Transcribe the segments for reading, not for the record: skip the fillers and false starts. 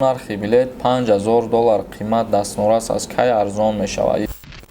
Нархи билет 5000 доллар қимат, дастнорас аз кай арзон мешавад?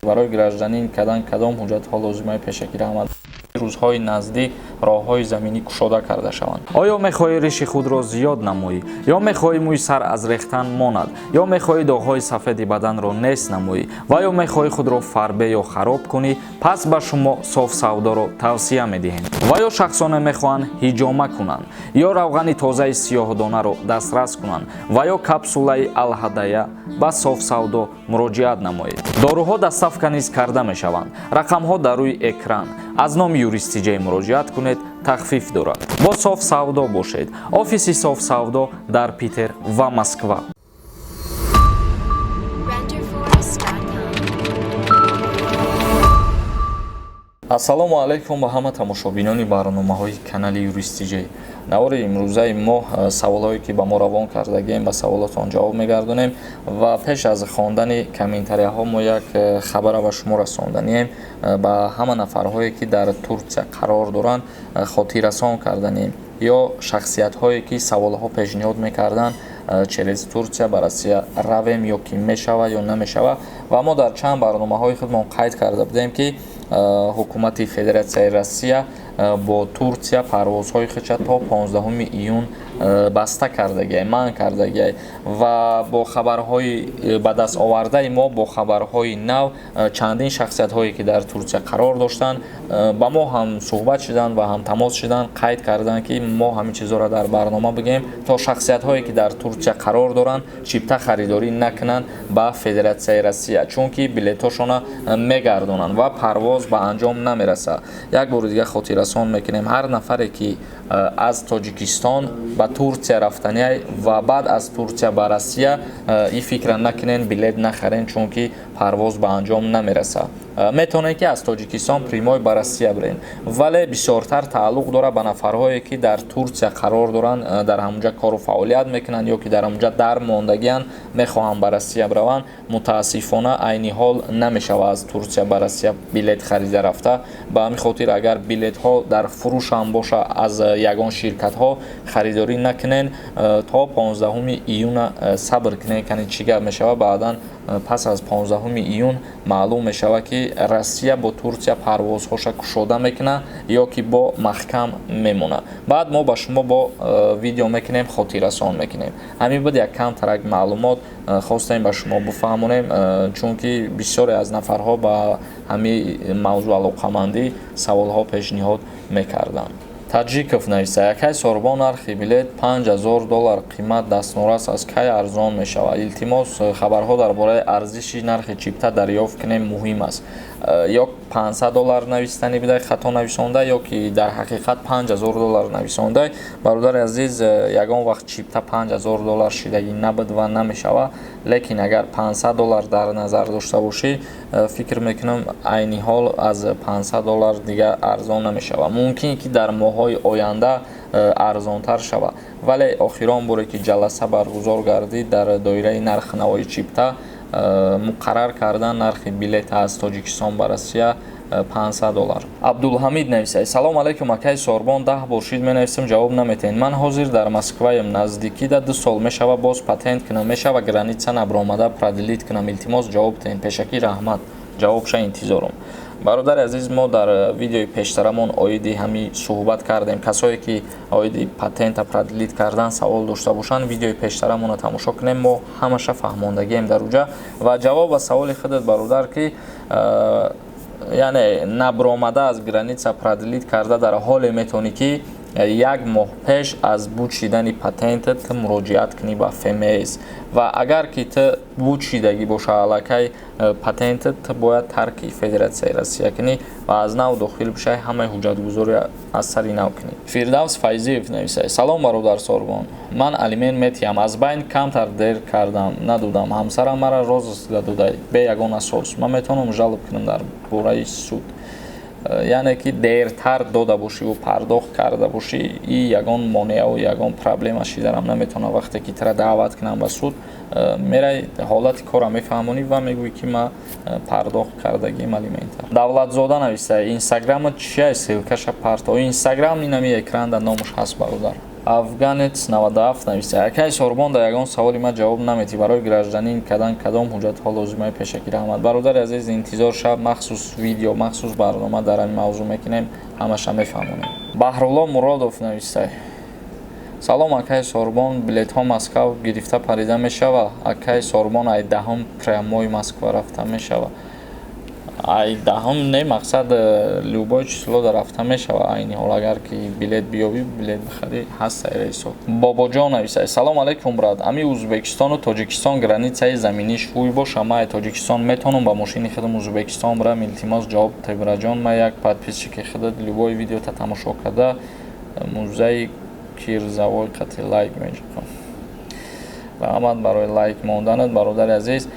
Барои гражданин кардан кадом ҳуҷҷатҳо лозимаи? Пешакӣ раҳмат. Рӯзҳои наздик роҳҳои заминӣ кушода карда шаванд. Оё мехоҳӣ риши худро зиёд намоӣ ё мехоҳӣ мӯи сар аз рехтан монад, ё мехоҳӣ доғҳои сафеди баданро нест намоӣ ва ё мехоҳӣ худро фарбе ё хароб кунӣ? Пас ба шумо Соф Савдоро тавсия медиҳем. Ва ё шахсоне мехоҳанд ҳиҷома кунанд ё равғани тозаи сиёҳдонаро дастрас кунанд ва ё капсулаи Алҳадая, ба Соф Савдо муроҷиат намоед. Доруҳо доставка низ карда мешаванд. Рақамҳо дар рӯи экран. Аз номи Юристиҷей муроҷиат кунед, тахфиф дорад. Бо Соф Савдо бошед. Офиси Соф Савдо дар Питер ва Москва. Renderforest.com. Ассалому алайкум ба ҳама тамошобинони барномаҳои канали Юристиҷей. Навори имрӯзаи мо саволҳое, ки ба мо равон кардагием, ба саволотон ҷавоб мегардонем. Ва пеш аз хондани комментарияҳо мо як хабара ба шумо расонданием. Ба ҳама нафарҳое, ки дар Турсия қарор доранд, хотиррасон карданием ё шахсиятҳое, ки саволҳо пешниҳод мекарданд, через Турсия ба Россия равем ё ки мешавад ё намешавад. Ва мо дар чанд барномаҳои худмон қайд карда будем, ки ҳукумати Федератсияи Россия бо Турсия парвозҳои худша то 15 июн баста кардагиай, манъ кардагиай. Ва бо хабарҳои ба даст овардаи мо, бо хабарҳои нав, чандин шахсиятҳое, ки дар Турсия қарор доштанд, ба мо ҳам суҳбат шуданд ва ҳам тамос шуданд, қайд карданд, ки мо ҳамин чизҳоро дар барнома бигӯем, то шахсиятҳое, ки дар Турсия қарор доранд, чипта харидорӣ накунанд ба Федератсияи Россия, чунки билетҳошона мегардонанд ва парвоз ба анҷом намерасад. Як бори дига хотиррасон мекунем: ҳар нафаре, ки аз Тоҷикистон ба Турсия рафтаниай ва баъд аз Турсия ба Россия, ин фикра накунен, билет нахарен, чунки парвоз ба анҷом намерасад. Метавонед, ки аз Тоҷикистон прямой ба Россия бирен, вале бисёртар тааллуқ дорад ба нафарҳое, ки дар Турсия қарор доранд, дар ҳамунҷа кору фаъолият мекунанд ё ки дар ҳамунҷа дар мондагианд, мехоҳанд ба Россия бираванд. Мутаассифона, айни ҳол намешавад аз Турсия ба Россия билет харида рафта. Ба ҳамин хотир, агар билетҳо дар фурӯшам боша, аз ягон ширкатҳо харидорӣ накунен, то 15 июна сабр кунен, кани чӣ гап мешавад. Баъдан, пас аз 15 июн маълум мешавад, ки Россия бо Турсия парвозҳоша кушода мекунад ё ки бо маҳкам мемонад. Баъд мо ба шумо бо видео мекунем, хотиррасон мекунем. Ҳамин буд як камтарак маълумот, хостем ба шумо бифаҳмонем, чунки бисёре аз нафарҳо ба ҳамин мавзӯъ алоқамандӣ саволҳо пешниҳод мекарданд. Таҷиков нависта: «Якай Сорбон, нархи билет 5000 доллар қимат, дастнорас аз кай арзон мешавад? Илтимос, хабарҳо дар бораи арзиши нархи чипта дарёфт кунем, муҳим аст». Ё 500 доллар навистанӣ бидай, хато нависонда, ё ки дар ҳақиқат 5000 доллар нависонда. Бародари азиз, ягон вақт чипта 5000 доллар шидагӣ набуд ва намешавад. Лекин агар 500 доллар дар назар дошта бошӣ, фикр мекунам, айни ҳол аз 500 доллар дигар арзон намешавад. Мумкин ки дар моҳҳои оянда арзонтар шавад, вале охирон боре, ки ҷаласа баргузор гардид дар доираи нархи навои чипта, муқаррар кардан нархи билет аз Тоҷикистон ба Россия 500 доллар. Абдулҳамид нависад: «Салом алайкум, акаи Сорбон, 10 бор шид менависам, ҷавоб наметиҳед. Ман ҳозир дар Москваем, наздикида 2 сол мешава, боз патент кунам мешава? Граница набаромада продлить кунам? Илтимос, ҷавоб диҳед. Пешакӣ раҳмат, ҷавобша интизорум». Бародари азиз, мо дар видеои пештарамон оиди ҳамин суҳбат кардем. Касое, ки оиди патента продлить кардан савол дошта бошанд, видеои пештарамонро тамошо кунем, мо ҳамаша фаҳмондагием дар уҷа. Ва ҷавоб ба саволи худат, бародар, ки яъне набаромада аз граница продлить карда, дар ҳоле метавонӣ, ки як моҳ пеш аз буд шидани патентат ту муроҷиат кунӣ ба ФМС. Ва агар ки ту буд шидагӣ боша аллакай патентат, ту бояд тарки Федератсияи Россия кунӣ ва аз нав дохил бишавӣ, ҳамаи ҳуҷҷатгузорӣ аз сари нав кунӣ. Фирдавс Файзиев нависад: «Салом, бародар Сорбон, ман алимент метиҳам, аз байн камтар дер кардам, надодам, ҳамсарам мара розыск додай бе ягон асос. Ман метавонам жалоб кунам дар бораи суд?» Яъне ки дертар дода бошиву пардохт карда бошӣ, и ягон монеаву ягон проблема шидарам наметавонад. Вақте ки тира даъват кунам ба суд, мерай, ҳолати корро мефаҳмонӣ ва мегӯӣ, ки ман пардохт кардагим алимента. Давлатзода нависта: «Инстаграма чия, ссылка ша парто». Инстаграм инами экранда номаш ҳаст, бародар. Афганец 97 нависта: «Акай Сорбон, дар ягон саволи ман ҷавоб наметӣ. Барои гражданин кардан кадом ҳуҷҷатҳо лозимаи? Пешакӣ раҳмат». Бародари азиз, интизор шав, махсус видео, махсус барнома дар ҳамин мавзӯъ мекунем, ҳамаша мефаҳмонем. Баҳрулло Муродов нависта: «Салом, акай Сорбон, билетҳо Москав гирифта парида мешава? Акай Сорбон, ай 10-ум прямой Москва рафта мешава?» Ай 10-ум не, мақсад, любое число да рафта мешава. Айни ҳол агар ки билет биёбӣ, билет бихарӣ, ҳаст рейсо. Бобоҷон нависа: «Салом алейкум, брат. Ами Узбекистону Тоҷикистон границаи заминиш фуй боша, ман ай Тоҷикистон метавонам ба мошини худам Узбекистон бирам? Илтимос, ҷавоб тебраҷон. Ман як подписчики худат, любой видеота тамошо карда, музеи кирзавой қати лайк меҷиқам». Раҳмат барои лайк монданат, бародари азиз.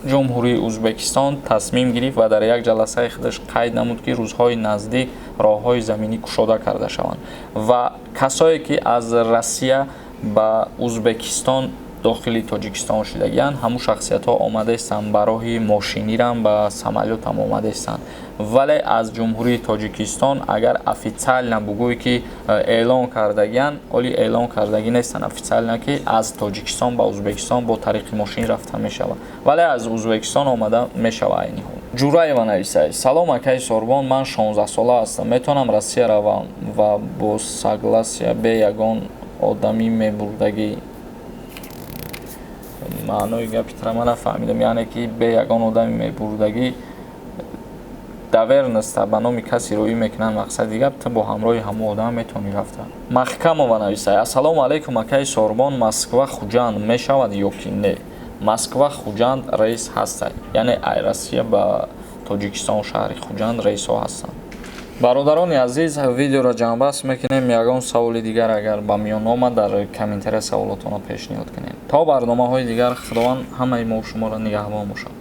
Ҷумҳурии Узбекистон тасмим гирифт ва дар як ҷаласаи худаш қайд намуд, ки рӯзҳои наздик роҳҳои заминӣ кушода карда шаванд ва касое ки аз Россия ба Узбекистон, дохили Тоҷикистон шудагианд, ҳамун шахсиятҳо омадаистанд, ба роҳи мошинирам, ба самолётам омадаистанд. Вале аз Ҷумҳурии Тоҷикистон агар официально бугӯй, ки эълон кардагианд, оли эълон кардагӣ нестанд официально, ки аз Тоҷикистон ба Узбекистон бо тариқи мошин рафта мешавад, вале аз Узбекистон омада мешава айни ҳол. Ҷураева нависад: «Салом, акаи Сорбон, ман 16сола ҳастам, метавонам Россия равам ва бо согласия бе ягон одамӣ мебурдагӣ?» Маънои гапи тра ман нафаҳмидам. Яъне ки бе ягон одами мебурдагӣ, доверенность ба номи касе роӣ мекунанд. Мақсади гап, ту бо ҳамроҳи ҳамон одам метавонӣ рафта. Маҳкамова нависад: «Ассалому алайкум, акаи Сорбон, Москва Хуҷанд мешавад ё ки не?» Москва Хуҷанд рейс ҳастад, яъне ай Россия ба Тоҷикистон, шаҳри Хуҷанд рейсҳо ҳастанд. Бародарони азиз, видеоро ҷамъбаст мекунем. Ягон саволи дигар агар ба миён омад, дар комментария саволотонро пешниҳод кунед. То барномаҳои дигар, Худованд ҳамаи мо шуморо нигаҳбон бошад.